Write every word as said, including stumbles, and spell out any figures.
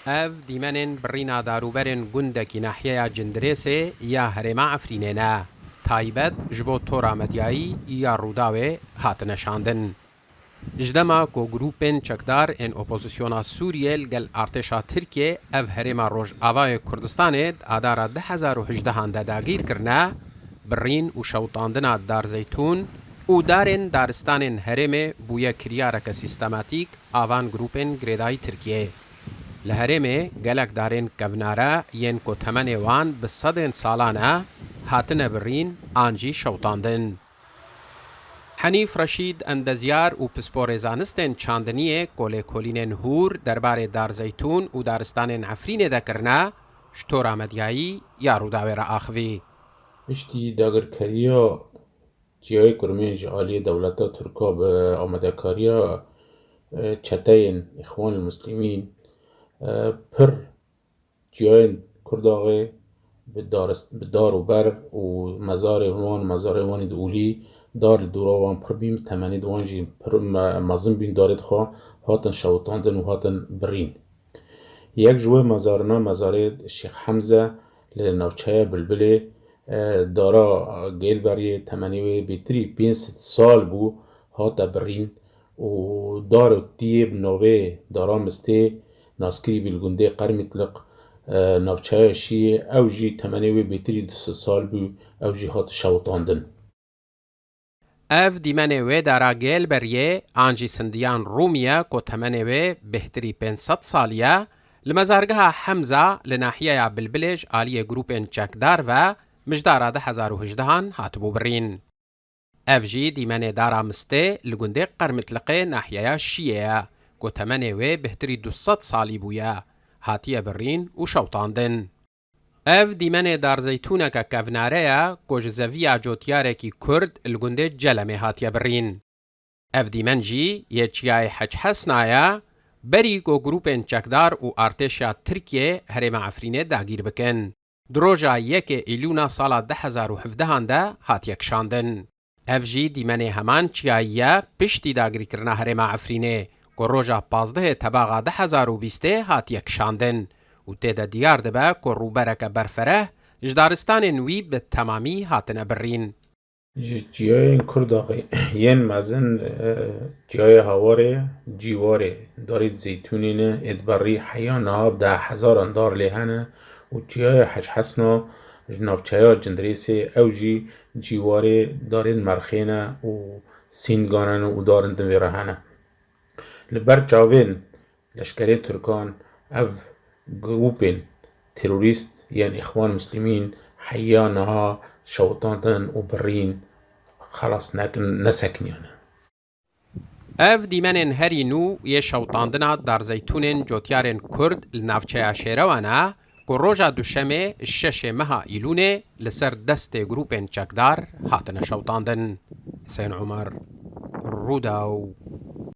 Ev dîmenên birîna darûberên gundekî nahiyeya Cindirêsê ya herêma Efrînê ne. Taybet ji bo tora medyayî ya Rûdawê hatine şandin. Ji dema ku grûpên çekdar ên opozisyona Sûriyê li gel artêşa Tirkiyê ev herêma Rojavayê Kurdistanê di adara du hezar û hejdehan de dagîr kirine, birîn û şewitandina Darzeytûn û darên daristanên herêmê bûye kiryareke sîstematîk a van grûpên girêdayî Tirkiyê. Li herêmê gelek darên kevnare yên ku temenê wan bi sedên salan e, hatine birîn an jî şewitandin. Henîf Reşîd endezyar û pisporê zanistên çandiniyê ku lêkolînên hûr derbarê Darzeytûn û daristanên Efrînê de kirine, ji tora medyayî ya Rûdawê re axivî. Piştî dagirkeriya Çiyayê Kurmên ji aliyê dewleta Tirka bi amadekariya, e, çeteyên Îxwanul Muslimîn, e, pir çiyayên Kurdaxê bi darist-, bi dar û ber û mezarê wan, mezarê wan ê di olî, dar li dora wan pir bîn, bi temenê di wan jî pir me-, mezin bîn, darê di xwe hatin şewitandin û hatin birîn. Yek ji wê mezarina mezarê Şêx Hemze li navçeya Bilbilê, e, dara Gêlberiyê temenê wê bêtirî pênc sed sal bû, hate birîn û dar û tiyê bi navê Dara Mistê naskirî bî li gundê Qermîtliq, e, navçeya Şiyê, ew jî temenê wê bêtirî du sed sal bû, ew jî hat şewitandin. Ev dîmenê wê dara Gêlberiyê an jî Sindiyan Rûmî ye ku temenê wê bêhtirî pênc sed salî ye, li mezargeha Hemza li nahiyeya Bilbilê ji aliyê grûpên çekdar ve mijdara du hezar û hejdehan hatibû birîn. Ev jî dîmenê dara Mistê li gundê Qermitliqê nahiyeya Şiyê ye ku temenê wê bêhtirî du sed salî bûye, hatiye birîn û şewitandin. Ev dîmenê darzeytûneke kevnare ye ku ji zeviya cotiyarekî Kurd li gundê Celemê hatiye birîn. Ev dîmen jî yê çiyayê Hec Hesna ye, berî ku grûpên çekdar û artêşa Tirkiyê herêma Efrînê dagîr bikin. Di roja yekê Îlûna sala du hezar û hevdehan de hatiye kişandin. Ev jî dîmenê heman çiyayî ye piştî dagirîkirina herêma Efrînê, ku roja pazdehê Tebaxa du hezar û bîstê hatiye kişandin û tê de diyar dibe ku rûbereke berfereh ji daristanên wî bi temamî hatine birîn. Ji çiyayên Kurdaxê yên mezin, e, çiyayê Hawarê, Cîwarê, darê zeytûnê ne, ê di berî heya niha bi deh hezaran dar lê hene û çiyayê Hec Hesna ji navçeya Cindirêsê, ew jî Cîwarê darên merxê ne û sîngan hene û darên din vê re hene. Li ber çavên leşkerên Tirkan ev grûpên terorîst yên Îxwan Muslimîn heya niha şewitandin û birîn xelas nekin, nesekiniyane. Ev dîmenên herî nû yê şewitandina darzeytûnên cotyarên Kurd li navçeya Şêrewan e ku roja Duşemê şeşê meha Îlûnê li ser destê grûpên çekdar hatine şewitandin. Husên Omer, Rûdaw.